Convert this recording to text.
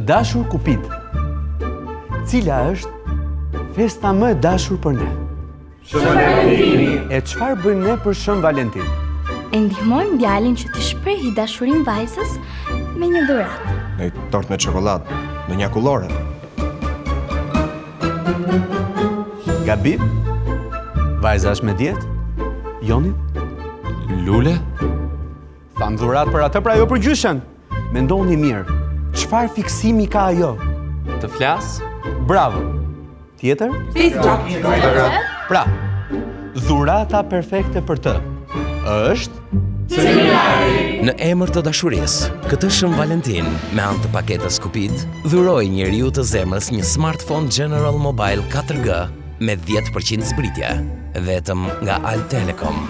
dashur Kupid. Cila është festa më e dashur për ne? Shën Valentini. E çfarë bëjmë ne për Shën Valentin? E ndihmojmë djalin që t'i shprehi dashurinë vajzës me një dhuratë. Një tortë me çokollatë, në një akullore. Gabim? Vajza është me dietë? Joni? Lule? Thamë dhuratë për atë, pra jo për gjyshen. Mendoni mirë, çfarë fiksimi ka ajo? Të flasë? Bravo. Tjetër? Facebook. Pra, dhurata perfekte për të është Celulari. Në emër të dashurisë, këtë Shën Valentin, me anë të paketës Kupid, dhuroji njeriut të zemrës një smartphone General Mobile 4G me 10% zbritje, vetëm nga Albtelecom.